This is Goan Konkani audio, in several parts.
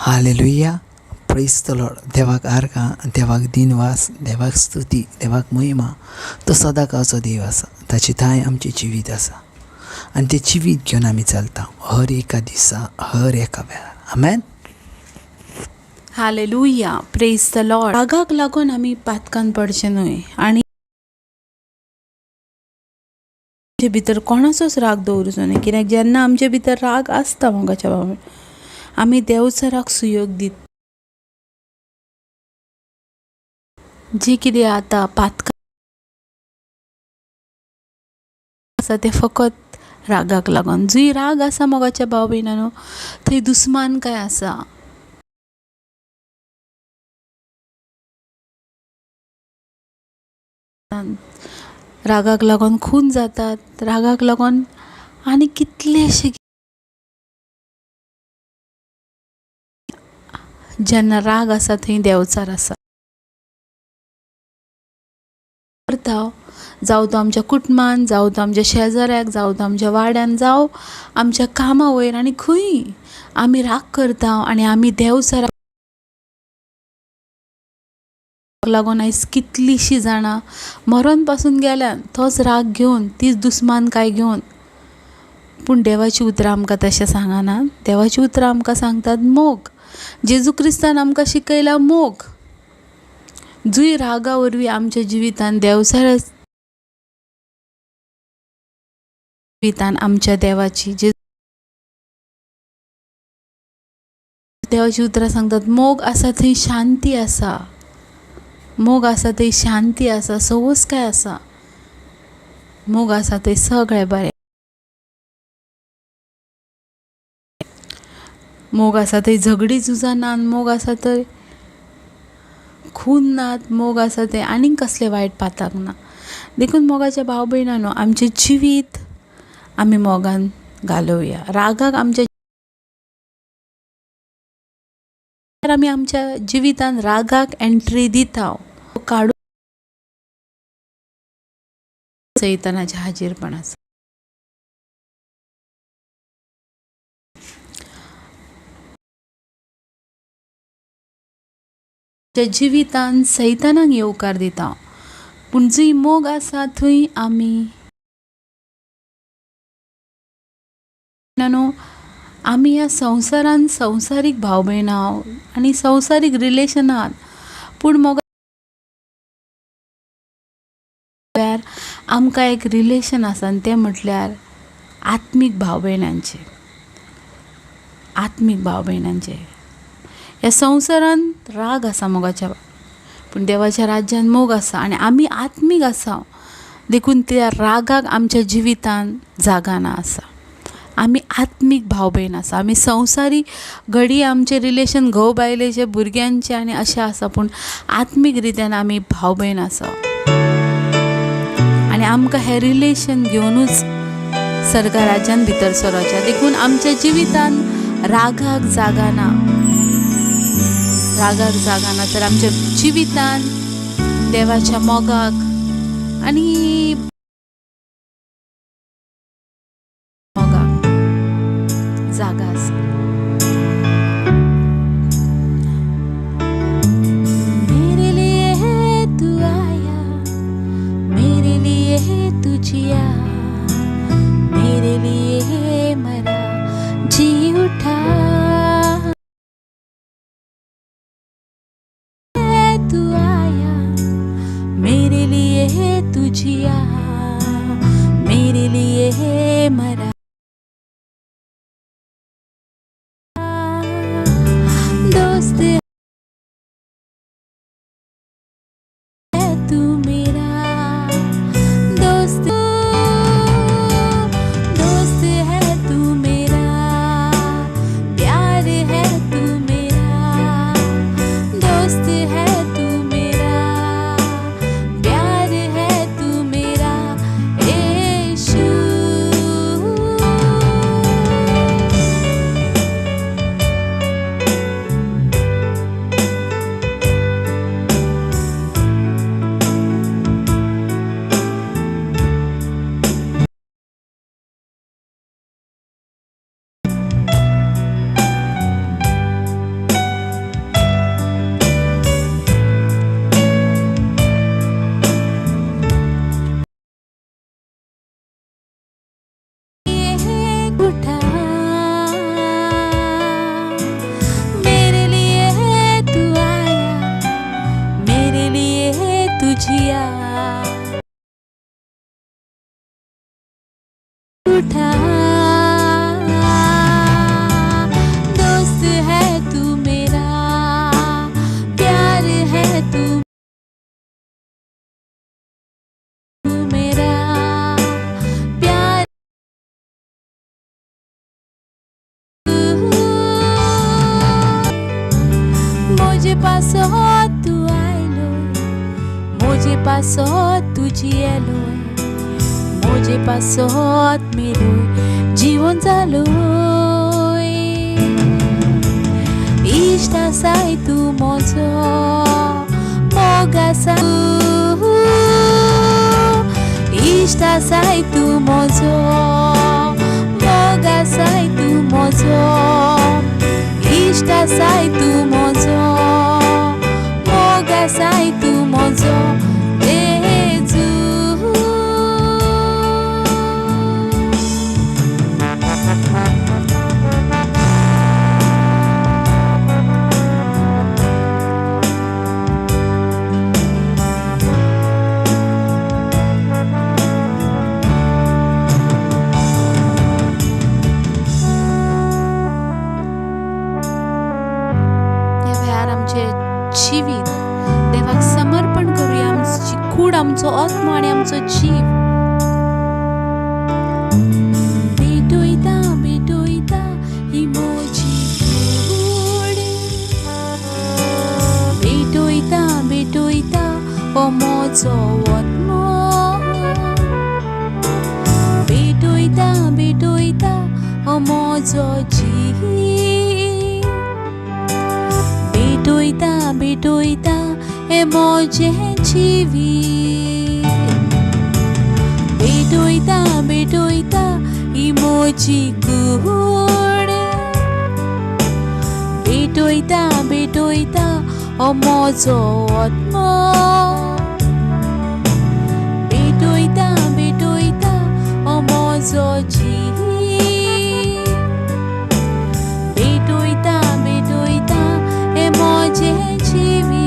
Hallelujah, praise the Lord. देवाक आर्गां, देवाक दिनवास, देवाक स्तुती, देवाक महिमा. तो सदांकाळचो देव आसा. ताची थाय आमचें जिवीत आसा आनी तें जिवीत घेवन आमी चलता हर एका दिसा, हर एका वेळार. आमेन. Hallelujah, praise the Lord. रागाक लागून आमी पातकान पडचें न्हय आनी आमचे भितर कोणाचोच राग दवरुचो न्हय, कित्याक जेन्ना आमचे भितर राग आसता मोगाच्या बाबा आमी देवचाराक सुयोग दिता. जी कितें आतां पातकां आसा तें फकत रागाक लागून. जंय राग आसा मोगाच्या भाव भयणांनो थंय दुस्मानकाय आसा. रागाक लागून खून जातात, रागाक लागून आनी कितलेशे. जेन्ना राग आसा थंय देंवचार आसा. करता जावं तो आमच्या कुटुंबान, जावं तो आमच्या शेजाऱ्याक, जावं तो आमच्या वाड्यान, जावं आमच्या कामा वयर आनी खंय आमी राग करता आनी आमी देंवचाराक लागून आयज कितलींशीं जाणां मरोन पासून गेल्यान तोच राग घेवन, तीच दुस्मानकाय घेवन. पूण देवाचीं उतरां आमकां तशें सांगना. देवाचीं उतरां आमकां सांगतात मोग. जेजू क्रिस्तान आमकां शिकयला मोग. जंय रागा वरवीं आमच्या जिवितान देंवचारा जिवितान आमच्या देवाची जे देवाची उतरां सांगतात मोग आसा थंय शांती आसा. मोग आसा थंय शांती आसा, सवसकाय आसा. मोग आसा थंय सगळें बरें. मोग आसा थंय झगडीं झुजां नात, मोग आसा थंय खून नात, मोग आसा थंय आनीक कसलें वायट पातक ना. देखून मोगाच्या भाव भयणांनो आमचें जिवीत आमी मोगान घालोवया. रागाक आमच्या आमी आमच्या जिवितान रागाक एंट्री दिता काडून सैतानाच्या हाजीरपणाचो. जिवितान सैतानाक येवकार दिता. पूण जंय मोग आसा थंय आमी आमी ह्या संवसारान संवसारीक भाव भयणां आनी संवसारीक रिलेशनात, पूण मोगा आमकां एक रिलेशन आसा आनी तें म्हटल्यार आत्मीक भाव भयणांचें. आत्मीक भाव भयणांचें. ह्या संवसारांत राग आसा मोगाच्या, पूण देवाच्या राज्यान मोग आसा आनी आमी आत्मीक आसा. देखून त्या रागाक आमच्या जिवितान जागा ना आसा. आमी आत्मीक भाव भयण आसा. आमी संवसारी घडये आमचें रिलेशन घोव बायलेचें, भुरग्यांचें आनी अशें आसा, पूण आत्मीक रित्यान आमी भाव भयण आसा आनी आमकां हें रिलेशन घेवनूच सर्गा राज्यान भितर सरोचें. देखून आमच्या जिवितान रागाक जागा ना, रागाक जागा ना, तर आमच्या जिवितान देवाच्या मोगाक आनी मोगाक जागा आसा. मेरे लिए तू आया, मेरे लिए तू जिया, मेरे लिए मरा, जी उठा. तू आया, मेरे लिए तू जिया, मेरे लिए मरा. दोस्त है तू मेरा, दोस्त दोस्त है तू मेरा, प्यार है तू मेरा, दोस्त है तू मेरा, प्यार है तू मेरा, यीशु. मोजे पासत तूं आयलोय, मोजे पासत तूं जियेलोय, मोजे पासत मेलोय, जिवन जालोय. इश्ट आसाय तूं म्हजो, मोग आसा, इश्ट आसाय तूं म्हजो, मोग आसाय तूं म्हजो, इश्ट आसाय तूं म्हजो, मोग आसाय तूं म्हजो जेजू. ह्या वेळार आमचें जिवीत देवाक समर्पण करुया, आमची कूड, आमचो आत्मो आनी आमचो जीव. भेटयता भेटयता ही म्हजी कूड, भेटयता भेटयता हो म्हजो आत्मो, भेटयता भेटयता हो म्हजो जीव, भेटयता भेटयता हे म्हजें जिवीत, भेटयता भेटयता ही म्हजी कूड, भेटयता भेटयता हो म्हजो आत्मो, भेटयता भेटयता हो म्हजो जीव, भेटयता भेटयता हे म्हजें जिवीत.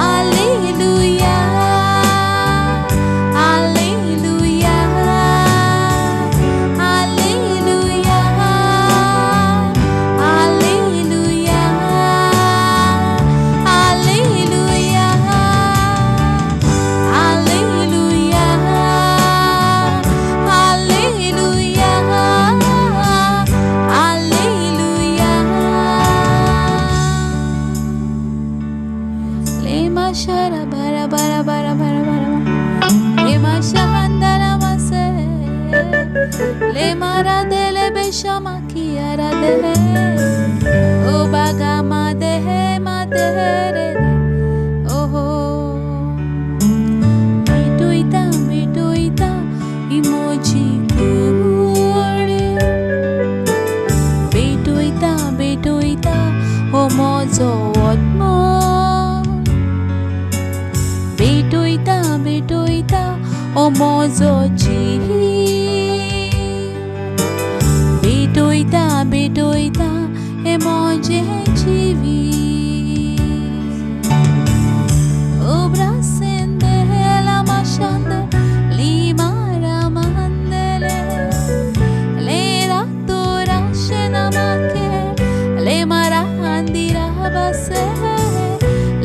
Alleluia, alleluia, alleluia, alleluia, alleluia, alleluia, alleluia, alleluia. Lema shara bara bara bara bara bara, lema shahandara mase, lema radele beshama kiara dele, o baga ma dehe ma dehe re, oho. भेटयता भेटयता ही म्हजी कूड, भेटयता भेटयता हो म्हजो आत्मो, भेटयता भेटयता हो म्हजो जीव, भेटयता भेटयता हे म्हजें जिवीत. Obrasende la mashande limara mandele le ratora shenamake le marandira base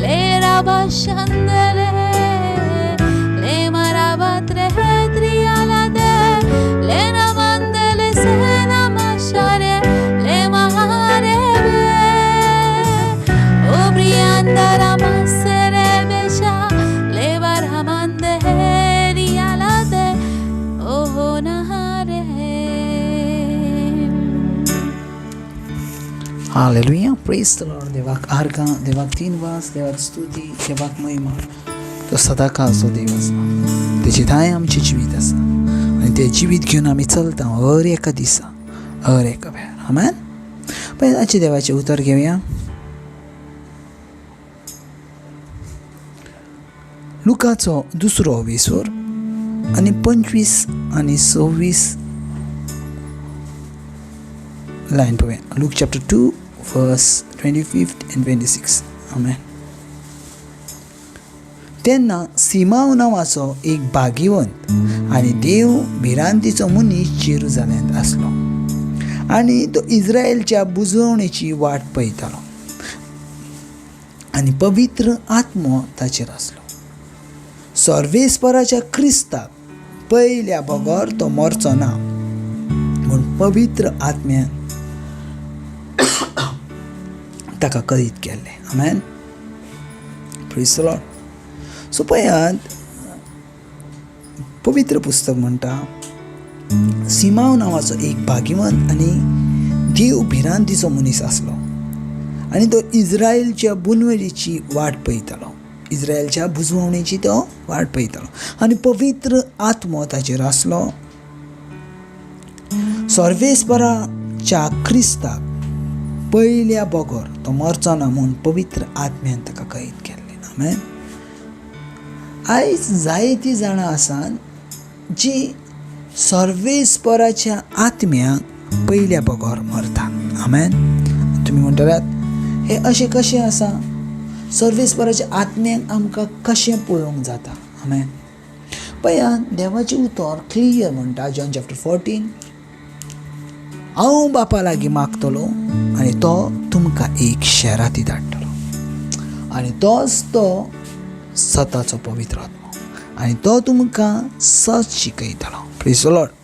le rabashandele le marabatre trialade le namandele sena mashare le maharebe obriandara masere besha le barhamande rialade oh nahare. Hallelujah, praise the Lord. देवाक आर्गां, देवाक दिनवास, देवाक स्तुती, देवाक महिमा. तो सदांकाळचो देव आसा, तेजी दाय आमचें जिवीत आसा आनी तें जिवीत घेवन आमी चलता हर एका दिसा, हर एका वेळार. आमेन. पळय आजचें देवाचें उतर घेवया. लुकाचो दुसरो विसोर आनी 25 आनी 26 लायन पळोवया. Luke chapter 2 verse 25 and 26. आमेन. तेन्ना सिमांव नांवाचो एक भाग्यवंत आनी देव भिरांतीचो मनीस जेरुजालेंत आसलो आनी तो इस्रायलच्या बुजवणेची वाट पळयतालो आनी पवित्र आत्मो ताचेर आसलो. सर्वेस्पराच्या क्रिस्ताक पयल्या बगर तो मरचो ना म्हूण पवित्र आत्म्यान ताका कळीत केल्लें. आमेन. Praise the Lord. सो पळयात, पवित्र पुस्तक म्हणटा, सिमांव नांवाचो एक भाग्यवंत आनी देव भिरांतीचो मनीस आसलो आनी तो इज्रायलच्या बुनवडीची वाट पळयतालो, इज्रायलच्या बुजवणेची तो वाट पळयतालो आनी पवित्र आत्मो ताचेर आसलो. सर्वेस्पराच्या क्रिस्ताक पयल्या बगर तो मरचो ना म्हूण पवित्र आत्म्यान ताका कैद केल्लें. आमेन. आयज जायतीं जाणां आसात जी सर्वेस्पराच्या आत्म्याक पयल्या बगर मरता. आमेन. तुमी म्हणटल्यात हें अशें कशें आसा? सर्वेस्पराच्या आत्म्याक आमकां कशें पळोवंक जाता? आमेन. पळयात, देवाचें उतर क्लियर म्हणटा, जॉन चॅप्टर 14, हांव बापा लागीं मागतलो आनी तो तुमकां एक शेराती धाडटलो आनी तोच तो सताचो पवित्र आत्मो आनी तो तुमकां सत शिकयतलो. Praise the Lord.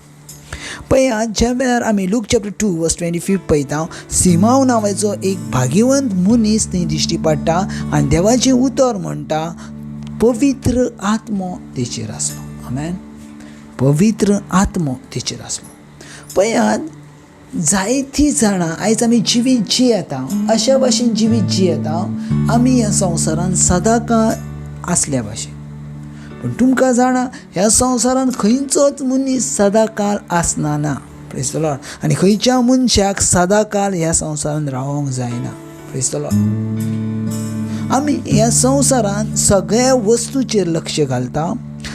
पळयात, ज्या वेळार आमी लूक चॅप्टर 2 वर्स 25 पळयता, सिमांव नांवाचो एक भाग्यवंत मनीस थंय दिश्टी पडटा आनी देवाचें उतर म्हणटा पवित्र आत्मो तेचेर आसलो. आमेन. पवित्र आत्मो तेचेर आसलो. पळयात, जायतीं जाणां आयज आमी जिवीत जियेता, अशा भाशेन जिवीत जियेता आमी ह्या संवसारान सदांकाळ आसल्या भाशेन. पूण तुमकां जाणा, ह्या संवसारान खंयचोच मनीस सदांकाळ आसना ना. Praise the Lord. आनी खंयच्या मनशाक सदांकाळ ह्या संवसारान रावोंक जायना. Praise the Lord. आमी ह्या संवसारान सगळ्या वस्तूचेर लक्ष घालता,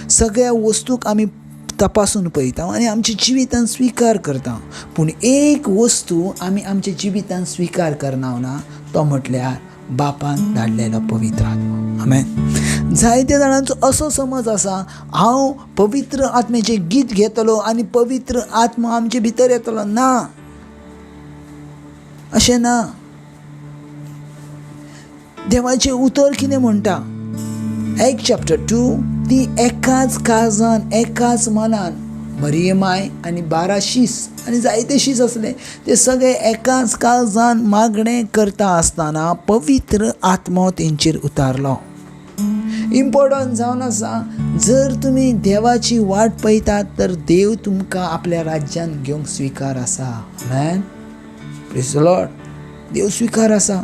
सगळ्या वस्तूक आमी तपासून पळयता आनी आमच्या जिवितान स्विकार करता. पूण एक वस्तू आमी आमच्या जिवितान स्विकार करना ना, तो म्हटल्यार बापान धाडलेलो पवित्र आत्मो. आमेन. जायत्या जाणांचो असो समज आसा, हांव पवित्र आत्म्याचें गीत घेतलो आनी पवित्र आत्मो आमचे भितर येतलो. ना, अशें ना. देवाचें उतर कितें म्हणटा? एक चॅप्टर 2, ती एकाच काळजान एकाच मनान मरियमाय आनी 12 शीस आनी जायते शीस आसले, ते सगळे एकाच काळजान मागणें करता आसतना पवित्र आत्मो तेंचेर उतारलो. इम्पॉर्टंट जावन आसा, जर तुमी देवाची वाट पळयतात तर देव तुमकां आपल्या राज्यान घेवंक स्विकार आसा. आमेन. Praise the Lord. देव स्विकार आसा.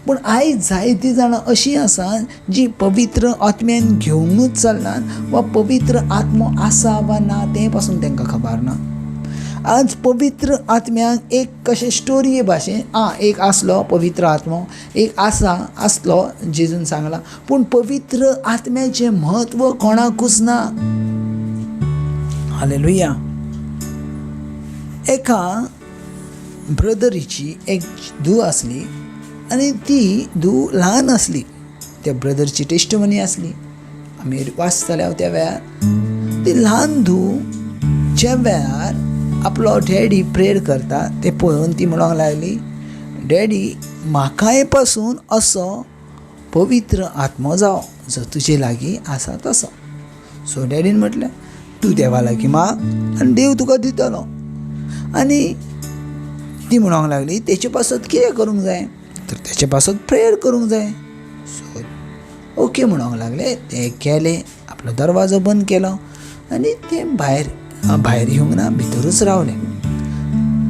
पूण आयज जायतीं जाणां अशीं आसा जी पवित्र आत्म्यान घेवनूच चलनात वा पवित्र आत्मो आसा वा ना तें पासून तांकां खबर ना. आज पवित्र आत्म्याक एक कशें स्टोरये भाशेन एक आसलो पवित्र आत्मो, एक आसा आसलो जेजून सांगलां, पूण पवित्र आत्म्याचें म्हत्व कोणाकूच ना. हालेलुया. एका ब्रदरीची एक धूव आसली आनी ती धूव ल्हान आसली. त्या ब्रदरची टेस्टमनी आसली, आमी वाचताले त्या वेळार. ती ल्हान धूव ज्या वेळार आपलो डॅडी प्रेयर करता ते पळोवन ती म्हणूंक लागली, डॅडी म्हाकाय पासून असो पवित्र आत्मो जावं जो तुजे लागीं आसा तसो. सो डॅडीन म्हटलें, तूं देवा लागीं माग आनी देव तुका दितलो. आनी ती म्हणूंक लागली, तेचे पासत कितें करूंक जाय? तर तेचे पासत प्रेयर करूंक जाय. सो ओके म्हणूंक लागले. ते केले, आपलो दरवाजो बंद केलो आनी ते भायर येवंक ना, भितरूच रावले.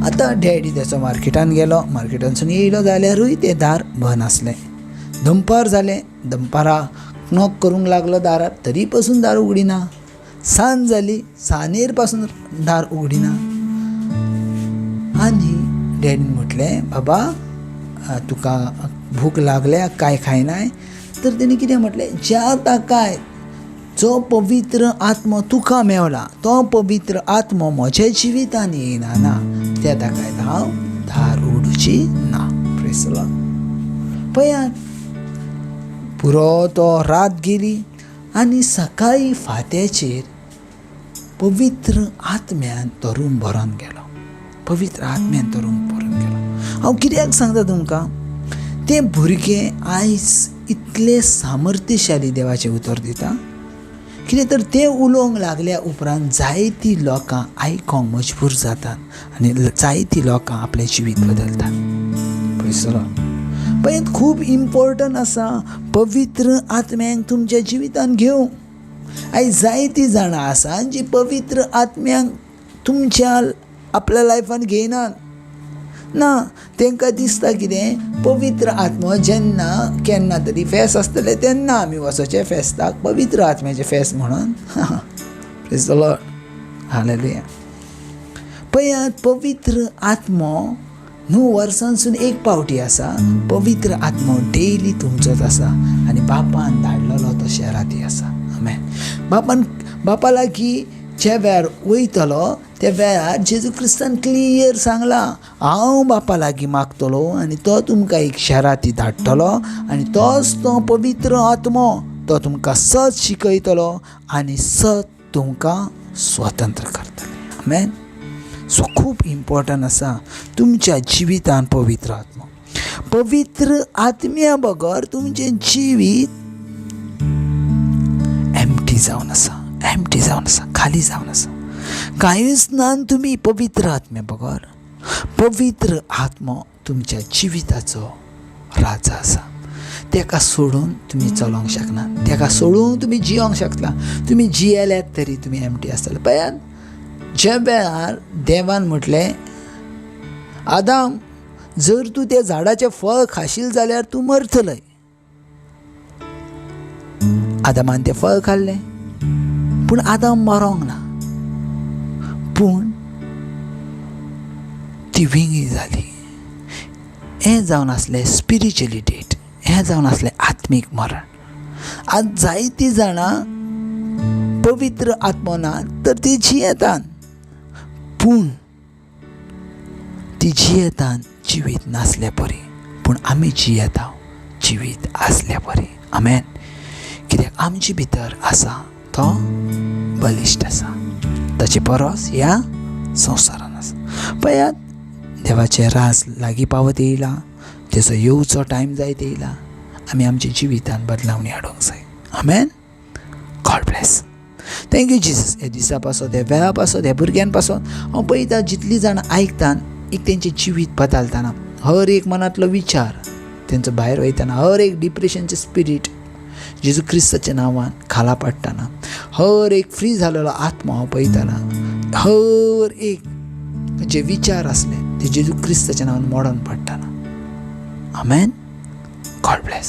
आतां डॅडी तेचो मार्केटान गेलो. मार्केटानसून येयलो जाल्यारूय तें दार बंद आसलें. दनपार जालें, दनपारां नॉक करूंक लागलो दारार, तरी पसून दार उगडिना. सांज जाली, सांजेर पासून दार उगडिना. आनी डॅडीन म्हटलें, बाबा तुका भूक लागल्या, कांय खायनाय? तर तेणी कितें म्हटलें, ज्या ताकाय जो पवित्र आत्मो तुका मेवला तो पवित्र आत्मो म्हज्या जिवितान येयना ना, त्या ताकाय हांव दार उगडुची ना. Praise the Lord. पळयात, पुरो तो रात गेली आनी सकाळीं फांत्याचेर पवित्र आत्म्यान तो रूम भरोन गेलो. पवित्र आत्म्यान तो रूम भरोन गेलो. हांव कित्याक सांगता तुमकां, तें भुरगें आयज इतलें सामर्थ्यशाली देवाचें उतर दिता, कितें तर तें उलोवंक लागल्या उपरांत जायतीं लोकां आयकोंक मजबूर जातात आनी जायतीं लोकां आपलें जिवीत बदलतात. Praise the Lord. पळयात खूब इम्पॉर्टंट आसा पवित्र आत्म्यांक तुमच्या जिवितान घेवंक. आयज जायतीं जाणां आसा जी पवित्र आत्म्यांक तुमच्या आपल्या लायफान घेयनात. ना, तांकां दिसता कितें, पवित्र आत्मो जेन्ना केन्ना तरी फेस्त आसतलें तेन्ना आमी वचोचें फेस्ताक, पवित्र आत्म्याचें फेस्त म्हणून. Praise the Lord, hallelujah. पळयात पवित्र आत्मो न्हू वर्सांसून एक पावटी आसा, पवित्र आत्मो डेली तुमचोच आसा आनी बापान धाडलेलो तो शेराती आसा. आमेन. बापान बापा लागीं ज्या वेळार वयतलो त्या वेळार जेजू क्रिस्तान क्लियर सांगलां, हांव बापा लागीं मागतलो आनी तो तुमकां एक शेराती धाडटलो आनी तोच तो पवित्र आत्मो, तो तुमकां सत शिकयतलो आनी सत तुमकां स्वतंत्र करतले. आमेन. सो खूब इम्पॉर्टंट आसा तुमच्या जिवितान पवित्र आत्मो. पवित्र आत्म्या बगर तुमचें जिवीत एम्प्टी जावन आसा, एम्प्टी जावन आसा, खाली जावन आसा, कांयच ना तुमी पवित्र आत्म्या बगर. पवित्र आत्मो तुमच्या जिविताचो राजा आसा. तेका सोडून तुमी चलोवंक शकना, तेका सोडून तुमी जियोंक शकना. तुमी जियेल्यात तरी तुमी एम्प्टी आसतले. पळयात ज्या वेळार देवान म्हटलें, आदाम जर तूं त्या झाडाचें फळ खाशील जाल्यार तूं मरतलय. आदामान तें फळ खाल्लें, पूण आदाम मरोंक ना, पूण ती विंगी जाली. हें जावन आसलें स्पिरिच्युअली डेथ, हें जावन आसलें आत्मीक मरण. आज जायतीं जाणां पवित्र आत्मो ना तर ती जियेतात, पूण ती जियेतात जिवीत नासले परी, पूण आमी जियेता जिवीत आसले परी. आमेन. कित्याक आमचे भितर आसा तो बलिश्ट आसा, ताचे परस ह्या संवसारान आसा. पळयात देवाचें राज लागीं पावत येयला, तेचो येवचो टायम जायत येयला. आमी आमच्या जिवितान बदलावणी हाडूंक जाय. आमेन. God bless. Thank you Jesus. ह्या दिसा पासत, ह्या वेळा पासत, ह्या भुरग्यां पासत हांव पळयता जितलीं जाणां आयकतात एक तेंचें जिवीत बदलतना, हर एक मनांतलो विचार तेंचो भायर वयतना, हर एक डिप्रेशनचें स्पिरीट जेजू क्रिस्ताच्या नांवान खाला पडटना, हर एक फ्री जालेलो आत्मो हांव पळयतना, हर एक जे विचार आसले ते जेजू क्रिस्ताच्या नांवान मोडून पडटना. आमेन. God bless.